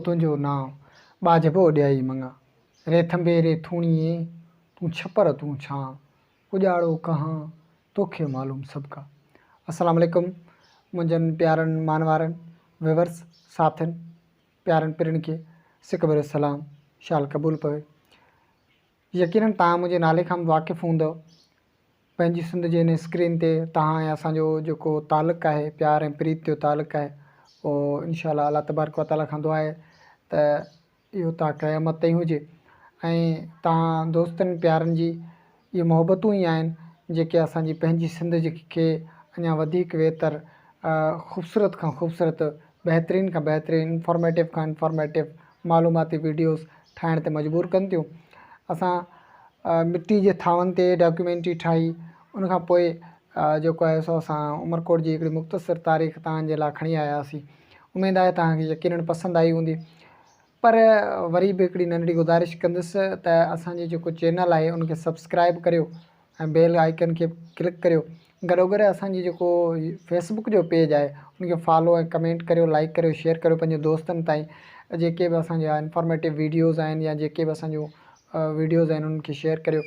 تنهنجو نانء، ٻاجهه به اڏيائي مڱان. ري ٿنڀي ري ٿوڻيين، تون ڇپر تون ڇانء، اجاڙو ڪهان، توکي معلوم سڀڪا. السلام عليڪم منهنجن پيارن مانوارن، ويورس، ساٿين، پيارن پرين کي سڪ ڀريو سلام، شال قبول پوي. يقينن توهان منهنجي نالي کان به واقف هوندؤ. پنهنجي سنڌ جي هن اسڪرين تي توهان ۽ اسان جو جيڪو تعلق آهي پيار ۽ پريت جو تعلق آهي اهو انشاء الله الله تبارڪ وتعاليٰ کان دعا آهي ته اهو تا قيامت تائين هجي ۽ توهان دوستن پيارن جي اهي محبتون ئي آهن جيڪي اسان جي پنهنجي سنڌ جي کي اڃا وڌيڪ ويتر خوبصورت کان خوبصورت بهترين کان بهترين انفارميٽو کان انفارميٽو معلوماتي ويڊيوز ٺاهڻ تي مجبور ڪن ٿيون اسان مٽي جي ٿانون تي ڊاڪيومينٽري ٺاهي ان کان پوء جيڪو آهي سو اسان عمرڪوٽ جي هڪڙي مختصر تاريخ توهان جي لاء کڻي آياسين اميد آهي توهان کي يقينن پسند آئي هوندي پر وري به هڪڙي ننڍڙي گذارش ڪندس ته اسان جي جيڪو چينل آهي ان کي سبسڪرائب ڪريو ۽ بيل آئيڪن کي ڪلڪ ڪريو گڏوگڏ اسان جي جيڪو فيسبڪ جو پيج آهي ان کي فالو ۽ ڪمينٽ ڪريو لائڪ ڪريو شيئر ڪريو پنهنجي دوستن تائين جيڪي به اسان جا انفارميٽو ويڊيوز آهن يا جيڪي به اسان جون ويڊيوز آهن انهن کي شيئر ڪريو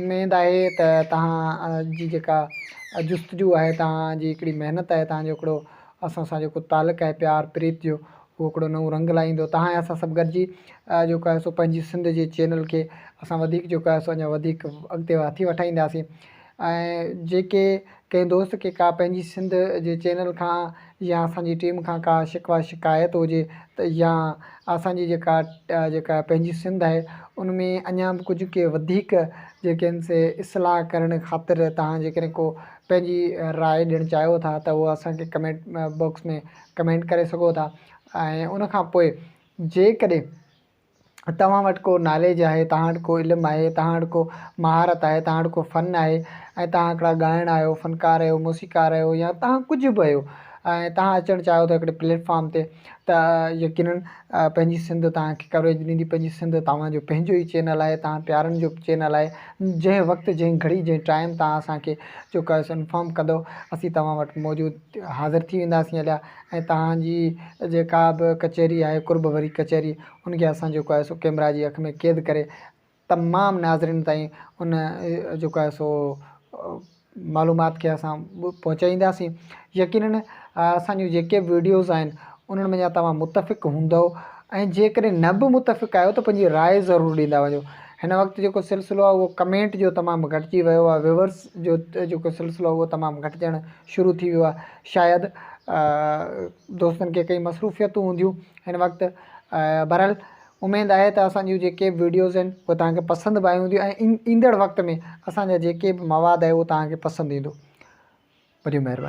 اميد آهي ته توهان جي جيڪا جستجو آهي توهان جي هڪڙي محنت آهي توهان جو هڪڙو اسان سان جيڪو تعلق آهي پيار پريت جو اهو هڪڙو نئون رنگ لائيندو توهان ۽ اسان سڀ گڏجي جيڪو آهي سو پنهنجي سنڌ جي چينل کي اسان وڌيڪ جيڪو آهي سو اڃا وڌيڪ اڳتي هٿي وٺائينداسين ۽ جيڪي ڪنهن دوست کي ڪا پنهنجي سنڌ جي چينل کان يا اسان جي ٽيم کان ڪا شڪوه شڪايت هجي ته يا اسان جي جيڪا جيڪا پنهنجي سنڌ آهي ان ۾ اڃا به ڪجهه ڪي وڌيڪ جيڪي آهن سي اصلاح ڪرڻ خاطر توهان جيڪڏهن ڪو پنهنجي راء ڏيڻ چاهيو ٿا ته اهو اسان کي ڪمينٽ باڪس ۾ ڪمينٽ ڪري سگهو ٿا ۽ ان کان پوء جيڪڏهن توهان وٽ ڪو ناليج آهي، توهان وٽ ڪو علم آهي، توهان وٽ ڪو مهارت آهي، توهان وٽ ڪو فن آهي ۽ توهان هڪڙا ڳائڻ آهيو، فنڪار آهيو، موسيقار آهيو يا توهان ڪجهه به آهيو ۽ توهان اچڻ چاهيو ٿا هڪڙي پليٽ فارم تي ته يقينن پنهنجي سنڌ توهان کي ڪوريج ڏيندي، پنهنجي سنڌ توهان جو پنهنجو ئي چينل آهي، توهان پيارن جو چينل آهي، جنهن وقت جنهن گهڙي جنهن ٽائيم توهان اسان کي جيڪو آهي سو انفارم ڪندو اسين توهان وٽ موجود حاضر ٿي وينداسين هليا ۽ توهان جي جيڪا به ڪچهري آهي قرب ڀري ڪچهري ان کي اسان جيڪو آهي سو ڪيمرا جي اک ۾ قيد ڪري تمام ناظرين تائين ان جيڪو آهي سو معلومات کي اسان پهچائينداسين يقينن اسان جون جيڪي به ويڊيوز آهن انهن ۾ توهان متفق هوندو ۽ جيڪڏهن نه به متفق آهيو ته پنهنجي راء ضرور ڏيندا وڃو هن وقت جيڪو سلسلو آهي اهو ڪمينٽ جو تمام گهٽجي ويو آهي ويورس جو جيڪو سلسلو آهي اهو تمام گهٽجڻ شروع ٿي ويو آهي شايد دوستن کي ڪئي مصروفيتون هونديون هن وقت بهرحال اميد آهي ته اسان جون جيڪي به ويڊيوز آهن اهي توهان کي پسند به آيون هونديون ۽ ايندڙ وقت ۾ اسان جا جيڪي به مواد آهي اهو توهان کي پسند ايندو وڏي مهرباني.